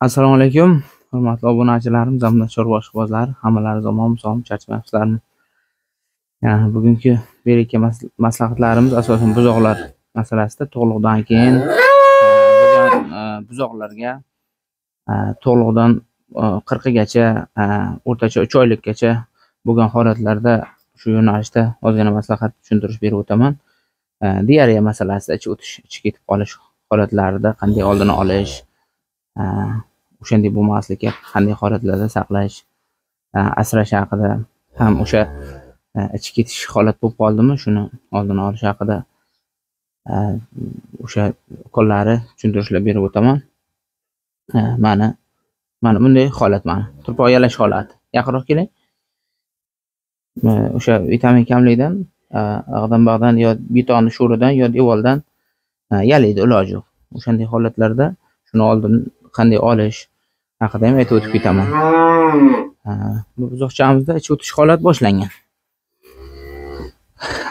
Assalomu alaykum, hurmatli obunachilarimiz hamda chorva ishqibozlari, hammalaringiz omon sog'mi, charchamayapsizlarmi? Bugungi berayotgan maslahatlarimiz asosan buzoqlar masalasida tug'ruqdan keyin bo'lgan buzoqlarga tug'ruqdan 40gacha, o'rtacha 3 oylikgacha bo'lgan holatlarda shu yo'nalishda ozgina maslahat tushuntirish berib o'taman. Diareya masalasida ichi o'tish, ichi ketib qolish holatlarida qanday oldini olish, o'shanday bo'lmaslikka qanday holatlarda saqlash, asrash haqida ham o'sha ichi ketish holat bo'lib qoldimi, shuni oldini olish haqida o'sha ukollari tushuntirishlar berib o'taman. Mana bunday holat, mana turpoq yalash holati. Yaqinroq keling. O'sha vitamin kamlikdan, ag'dan bag'dan yo betonni sho'ridan yo devordan yalaydi, iloji yo'q. O'shanday holatlarda shuni oldin qanday olish haqida ham aytib o'tib ketaman. Bu buzoqchamizda ichi o'tish holat boshlangan.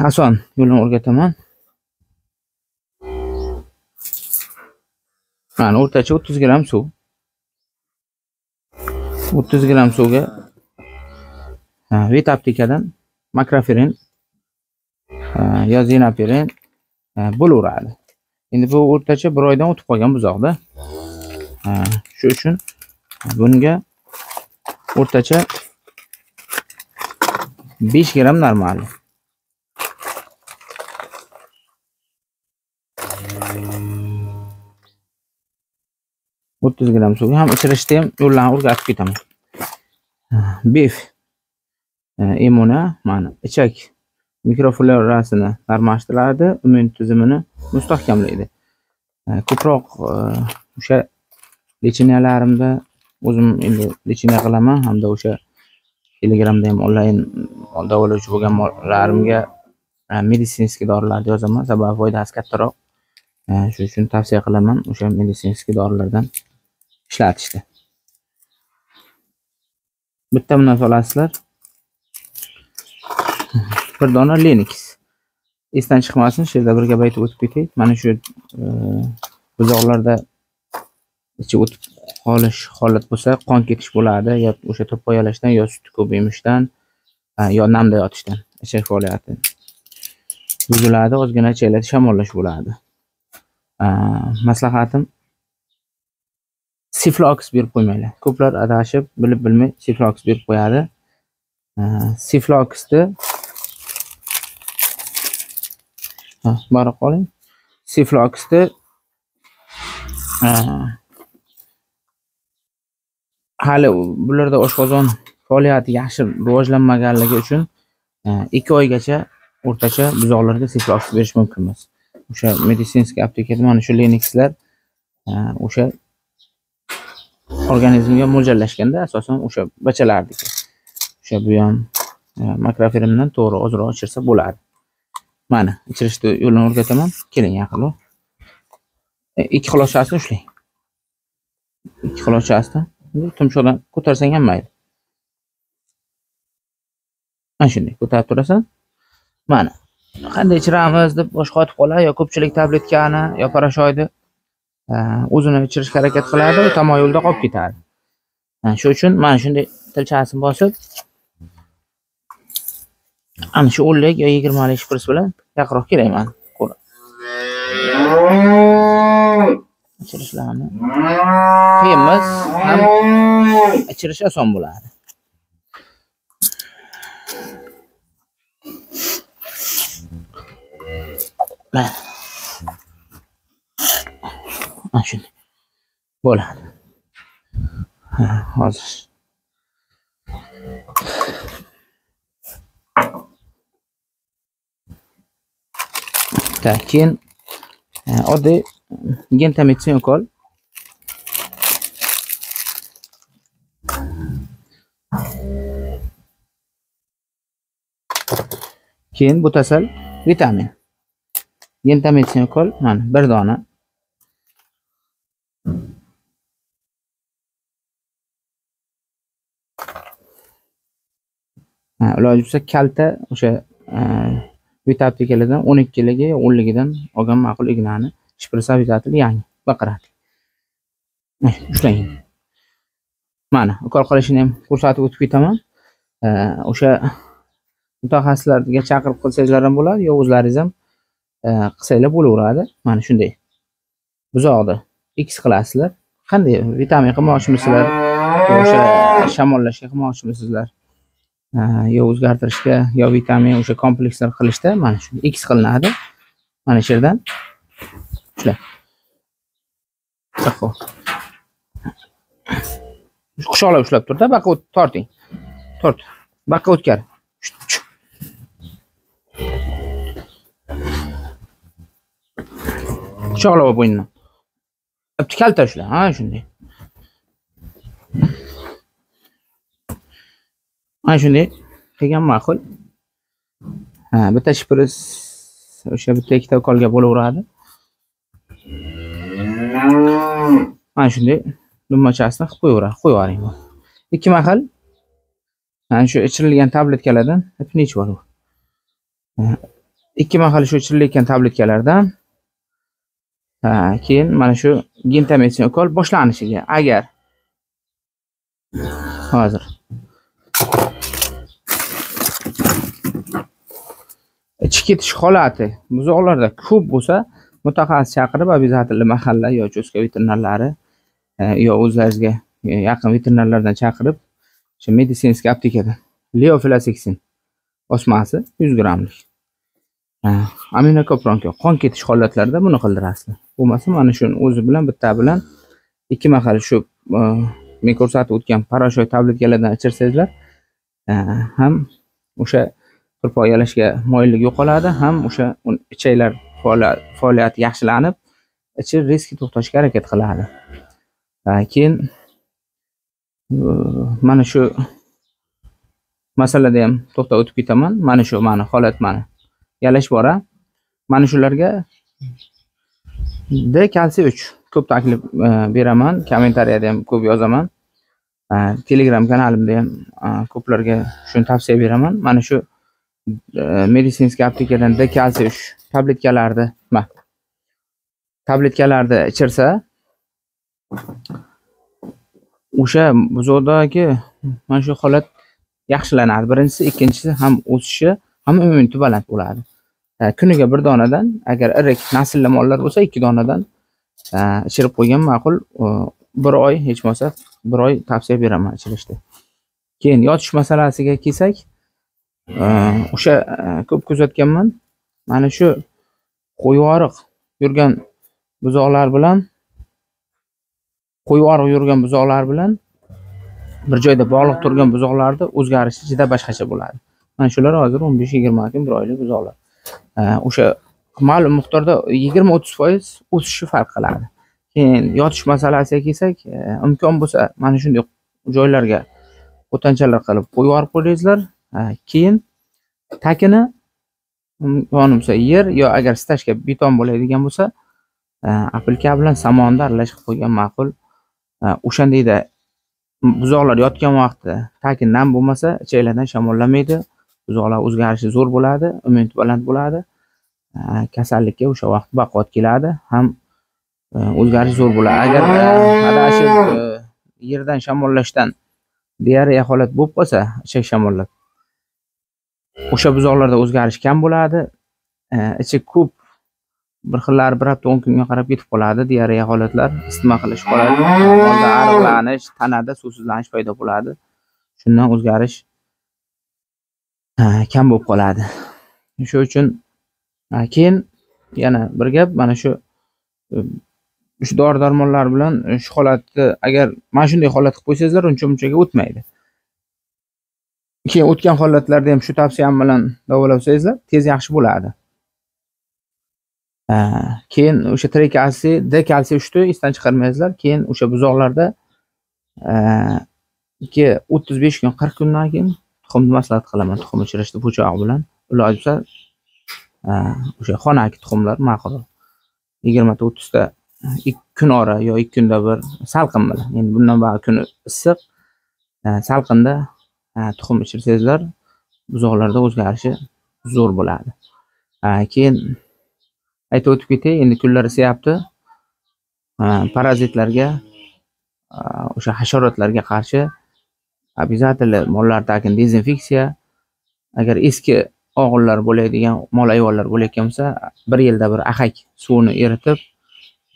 Ason yo'lini o'rgataman. Mana o'rtacha 30 gram suv. 30 gram suvga Vetaptikadan makroferin yo zinaperin bo'laveradi. Endi bu o'rtacha 1 oydan o'tib qolgan buzoqda. Shu uchun bunga o'rtacha 5 gram normal. 30 gram suvga ham ichirishda ham yo'llarni o'rgatib ketaman. Bef emuna mana ichak mikroflorasini normalashtiradi, immun tizimini mustahkamlaydi. Ko'proq o'sha lecheniyalarımda o'zim endi lecheniya qilaman hamda o'sha Telegramda ham onlayn davolovchi bo'lganlarimga meditsinskiy dorilarni yozaman, sababi foydasi kattaroq. Shu uchun tavsiya qilaman o'sha meditsinskiy dorilardan ishlatishni. Bitta bundan solasizlar. Bir dona Lenix. Esdan chiqmasin, shu yerda bir gap aytib o'tib ketay. Mana shu buzoqlarda ichi o'tib qolish holat bo'lsa, qon ketish bo'ladi, yo o'sha turpoq yalashdan, yo sut ko'p emishdan, yo namda yotishdan ichak faoliyati buziladi, ozgina ichaklarda shamollash bo'ladi. Maslahatim, Siflox berib qo'ymanglar. Ko'plar adashib, bilib bilmay Siflox berib qo'yadi. Sifloxni bora qoling. Sifloxni hali bularda oshqozon faoliyati yaxshi rivojlanmaganligi uchun 2 oygacha o'rtacha buzoqlarga Siflox berish mumkin emas. O'sha meditsinskiy aptekada mana shu Lenixlar o'sha organizmga mo'ljallashganda asosan o'sha bachalardiki. O'sha bu ham makroferimdan to'g'ri ozroq ichirsa bo'ladi. Mana ichirishni yo'lini o'rgataman. Keling yaqinroq. 2 quloqchasini ushlang. 2 quloqchasini tumshuqdan ko'tarsang ham mayli. Mana shunday ko'tarib turasan. Mana qanday ichiramiz deb bosh qotib qoladi, yo ko'pchilik tabletkani, yo parashoyni o'zini ichirishga harakat qiladi, tamoyilda qolib ketadi. Shu uchun mana shunday tilchasini bosib, ana shu 10lik yo 20lik shpris bilan yaqinroq kelayman. Ichirishlarni qiyin emas, ham ichirish oson bo'ladi. Mana shunday bo'ladi. Hozir keyin oddiy gentamitsin ukol. Keyin butasal vitamin. Gentamitsin ukol mana bir dona. Iloji bo'lsa kalta o'sha Vetaptikalardan 12ligi, 10ligidan olgan ma'qul ignani shpris обязательно yangi baqiradi. Ushlang. Mana ukol qilishini ham ko'rsatib o'tib ketaman. O'sha mutaxassislarga chaqirib qilsangizlar ham bo'ladi, yo o'zlaringiz ham qilsanglar bo'laveradi. Mana shunday buzoqni X qilasizlar. Qanday vitamin qilmoqchimisizlar, o'sha shamollashga qilmoqchimisizlar, yo o'zgartirishga, yo vitamin o'sha komplekslar qilishda mana shu X qilinadi. Mana shu yerdan shular. Quchoqlab ushlab turda, baqa torting. Tort. Baqa o'tkar. Quchoqlab bo'ynidan. Kalta ushla, ha, shunday. Mana shunday qilgan ma'qul. Ha, bitta shpris o'sha bitta ikkita ukolga bo'laveradi. Mana shunday dumachasini qilib qo'yaveradi, qo'yib yuboring. Ikki mahal mana shu ichirilgan tabletkalardan ipni ichib oling. Ikki mahal shu ichirilayotgan tabletkalardan, ha, keyin mana shu gentamitsin ukol boshlanishiga agar hozir ichib ketish holati buzoqlarda ko'p bo'lsa, mutaxassis chaqirib обязательно mahalla yo cho'ska veterinarlari yo o'zlaringizga yaqin veterinarlardan chaqirib, o'sha meditsinskiy aptekadan leofilaseksin osmasi 100 grammlik aminokapronka qon ketish holatlarida buni qildirasizlar. Bo'lmasa mana shuni o'zi bilan bitta bilan ikki mahal shu men ko'rsatib o'tgan parashoy tabletkalardan ichirsangizlar ham o'sha turpoq yalashga moyillik yo'qoladi, ham o'sha ichaklar faoliyati yaxshilanib, ichi riski to'xtashga harakat qiladi. Keyin mana shu masalada ham to'xtab o'tib ketaman. Mana shu mana holat mana yalash bora. Mana shularga D kalsiy 3 ko'p taklif beraman, kommentariyada ham ko'p yozaman. Telegram kanalimda ham ko'plarga shuni tavsiya beraman. Mana shu meditsinskiy aptekadan D kalsiy 3 tabletkalarni, tabletkalarni ichirsa o'sha buzoqdagi mana shu holat yaxshilanadi. Birinchisi, ikkinchisi ham o'sishi, ham immuniteti baland bo'ladi. Kuniga bir donadan, agar irik naslli mollar bo'lsa 2 donadan ichirib qo'ygan ma'qul. Bir oy hech bo'lmasa bir oy tavsiya beraman ichirishni. Keyin yotish masalasiga kelsak, o'sha ko'p kuzatganman. Mana shu qo'yvoriq yurgan buzoqlar bilan bir joyda bog'liq turgan buzoqlarda o'zgarishi juda boshqacha bo'ladi. Mana shular hozir 15-20 kun bir oylik buzoqlar. O'sha ma'lum miqdorda 20-30% o'sishi farq qiladi. Keyin yotish masalasiga kelsak, imkon bo'lsa mana shunday joylarga o'tanchalar qilib qo'yib yuborib qo'yingizlar. Keyin takini imkon bo'lsa yer yo agar stashka beton bo'ladigan bo'lsa, apilka bilan samonni aralashib qo'ygan ma'qul. O'shandayda buzoqlar yotgan vaqtida taki nam bo'lmasa ichaklardan shamollamaydi. Buzoqlar o'zgarishi zo'r bo'ladi, immunitet baland bo'ladi. Kasallikka o'sha vaqt baquvvat keladi, ham o'zgarish zo'r bo'ladi. Agar adashib yerdan shamollashdan diareya holat bo'lib qolsa, ichak shamollab, o'sha buzoqlarda o'zgarish kam bo'ladi. Ichi ko'p bir xillari bir hafta 10 kunga qarab ketib qoladi. Diareya holatlar, isitma qilish holati, molda ariqlanish, tanada suvsizlanish paydo bo'ladi. Shundan o'zgarish kam bo'lib qoladi. Shu uchun keyin yana bir gap, mana shu dori darmonlar bilan shu holatni agar mana shunday holat qilib qo'ysangizlar, uncha-munchaga o'tmaydi. Keyin o'tgan holatlarda ham shu tavsiyam bilan davolasangizlar tez yaxshi bo'ladi. Keyin o'sha trikalsiy, D kalsiy 3 ni esdan chiqarmaysizlar. Keyin o'sha buzoqlarda 35 kun, 40 kundan keyin tuxumni maslahat qilaman. Tuxum ichirishni po'chog'i bilan iloji bo'lsa o'sha xonaki tuxumlar ma'qul. 20 ta 30 ta 2 kun ora yo 2 kunda bir salqin bilan. Endi bundan ba'di kuni issiq, salqinda tuxum ichirsangizlar buzoqlarda o'zgarishi zo'r bo'ladi. Keyin aytib o'tib ketay, endi kunlar isiyapti. Parazitlarga O'sha hasharotlarga qarshi обязательно mollar tagini dezinfeksiya. Agar eski og'illar bo'ladigan mol ayvonlar bo'layotgan bo'lsa, bir yilda bir ahak suvini eritib,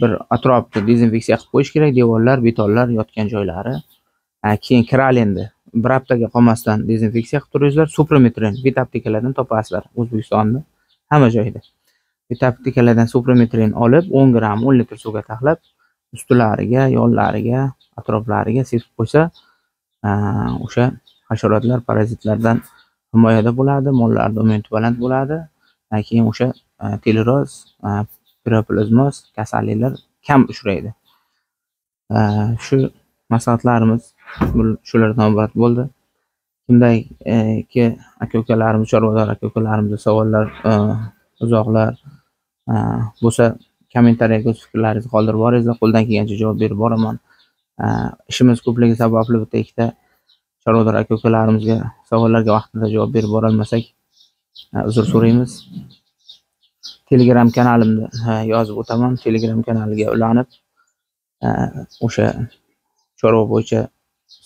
bir atrofni dezinfeksiya qilib qo'yish kerak, devorlar, betonlar yotgan joylari. Keyin Kiralenni bir haftaga qolmasdan dezinfeksiya qilib turingizlar. Suprametrin vet aptekalardan topasizlar O'zbekistonda hamma joyda. Vet aptekalardan suprametrin olib 10 gramm 10 litr suvga taxlab, ustilariga, yonlariga, atroflariga sepib qo'ysa, o'sha hasharotlar, parazitlardan himoyada bo'ladi, mollarda immunitet baland bo'ladi. Keyin o'sha teleroz, piroplazmoz kasalliklar kam uchraydi. Shu maslahatlarimiz shulardan iborat bo'ldi. Kimdaki aka-ukalarimiz, chorvador aka-ukalarimizda savollar, izohlar bo'lsa, kommentariyaga o'z fikrlaringizni qoldirib boringizlar. Qo'ldan kelgancha javob berib boraman. Ishimiz ko'pligi sababli bitta ikkita chorvador aka-ukalarimizga savollarga vaqtida javob berib borolmasak, uzr so'raymiz. Telegram kanalimni yozib o'taman. Telegram kanaliga ulanib, o'sha chorva bo'yicha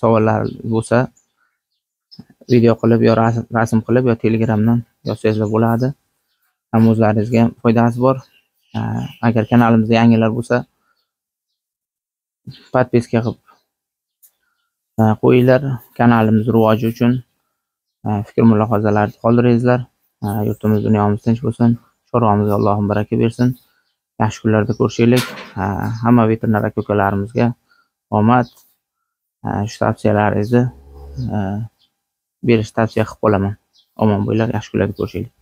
savollar bo'lsa, video qilib yo rasm qilib yo Telegramdan yozsangizlar bo'ladi. Ham o'zlaringizga ham foydasi bor. Agar kanalimizda yangilar bo'lsa, podpiska qilib qo'yinglar. Kanalimiz rivoji uchun fikr mulohazalarni qoldiringizlar. Yurtimiz, dunyomiz tinch bo'lsin. Chorvamizga Allohim baraka bersin. Yaxshi kunlarda ko'rishaylik. Hamma veterinar aka-ukalarimizga omad. Shu tavsiyalaringizni berishni tavsiya qilib qolaman. Omon bo'linglar, yaxshi kunlarda ko'rishaylik.